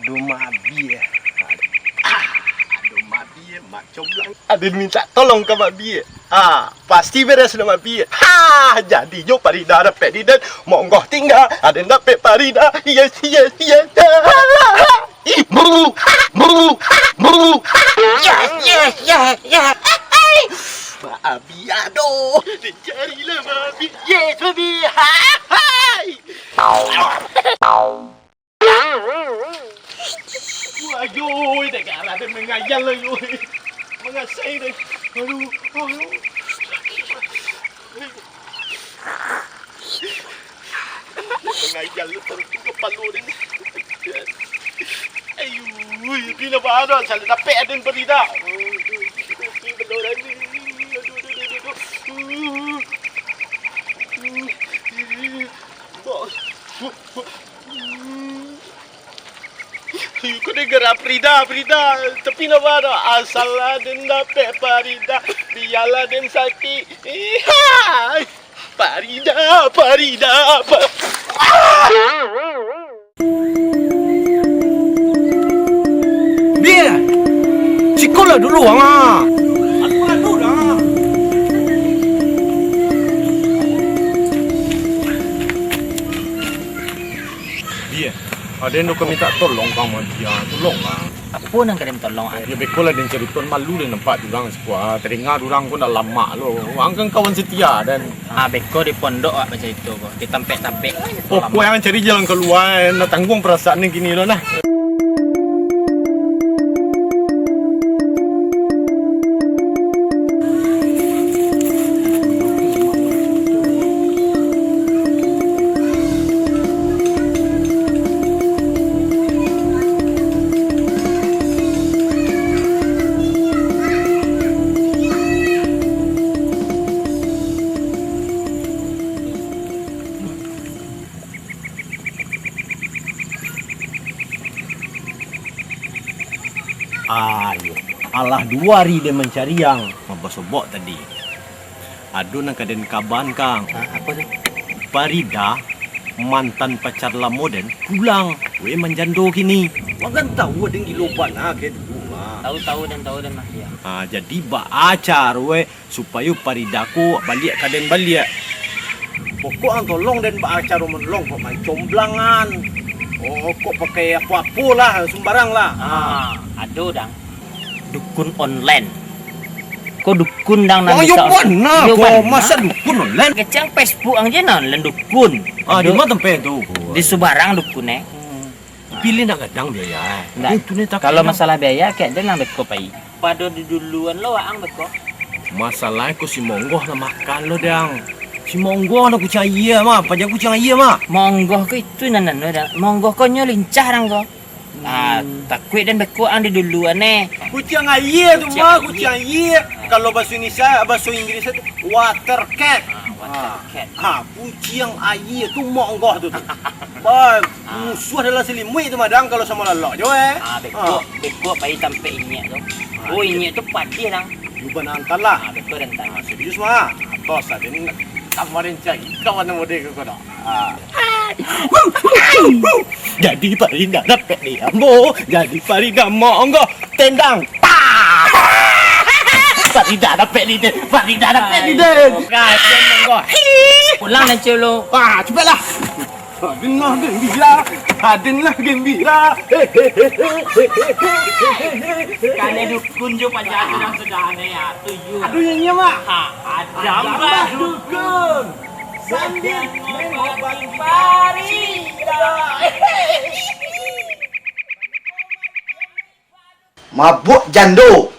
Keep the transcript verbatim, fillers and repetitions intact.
Aduh, mabie. Ah, aduh, mabie, Mak Comblang. Aden mintak tolong ka mabie. Ah, pasti beres lah mabie. Ha, jadinyo Parida dapek di den. Monggo tingga, aden dapek Parida. Yes, yes, yes. Yes, yes, yes, yes, yes. Mabie doh. Dicarilah mabie. Yes, mabie. Hai. Waduh, dah garah dah mangayal lah, yo. Mangasai dah. Aduh, aduh. Mangayal lah, taruih kapalo dah. Ayuh, pina badan, salah dapek aden Parida. Aduh, aduh, aduh, aduh. Iko deh gerak Parida, Parida. Tapi napa tu? Asal aden dapek Parida, bialah den sakik. Ihai! Parida, Parida, pa- Bia! Sikolah dulu, Ang, ah! Aduh, aduh, dah! Bia, aden tu ka mintak tolong ka Ang, Bia. Tolong, Ang. Apo nan ka den tolong, Ang? Yo, beko lah den carito, malu den nampak urang siko. Ah, tadanga urang ko ndak lamak lo. Ang kan kawan setia den. Ah, beko di pondok awak bacarito ko, di tampek-tampek. Pokok yang cari jalan kalua, eh, nak tangguang parasaan ni kini lo nah. Ah, iyo. Alah duo ari den mancari ang, mabasobok tadi. Ado nan ka den kabakan, Kang. Ah, apo tu? Parida, mantan pacar lamo den, pulang. Weh, manjando kini. Wak kan tahu aden gilo bana ka dulu, mah. Tahu, tahu, den tahu, den, mah. Iyo. Ah, jadi baa caro, weh, supayo Parida ko baliak ka den baliak. Pokok ang tolong den baa caro manolong, kok main comblangan. Oh, kok pakai apo-apo lah, sumbarang lah. Ah, ado, Dang. Dukun online. Ko dukun, Dang, nan bisa online. Wah, yo bana, yo ko bana. Masa dukun online? Kecek Facebook ang je nan online dukun. Ah, di ma tampek tu? Di subarang dukun, eh. Tapi lai ndak gadang biaya, eh. Ndak. Itu ni tapi kalau masalah biaya, kek den lah beko pai. Pado di duluan lo waang beko. Masalah ko si Monggoh lah makan lo, Dang. Si Monggoh lah kuciang aia mah, paja kuciang aia mah. Monggoh ko itu nan anu, Dang. Monggoh ko nyo lincah, Dang, ko. Ah, takuik den beko ang di duluan, eh. Kuciang aia tu mah, kuciang aia. Kalau bahaso Indonesia, bahaso Inggris tu water cat. Ah, water cat. Ah, kuciang aia tu Monggoh tu, tu. Ba, musuah dalam salimuik tu mah, Dang, kalau samo lalok jo, eh. Ah, beko, beko pai tampek inyiak tu. Oh, inyiak tu padih, Dang. Yo bana antah lah. Ah, beko antah. Ah, serius mah. Atos lah, den. Kamarin cari kawan model ko, ko dak? Ah. Jadi Parida dapek di ambo, jadi Parida Monggoh tendang. Tah! Parida dapek di den, Parida dapek di den. Pulang lah, Colo. Ah, capeklah. Aden lah gembira, aden lah gembira. Kanai dukun jo paja tu nan sudah aneh ya, tuju. Aduh, yang iya, Mak. Ha, ada Mbah Dukun. Sambil mengobati Parida. Mabuk jando.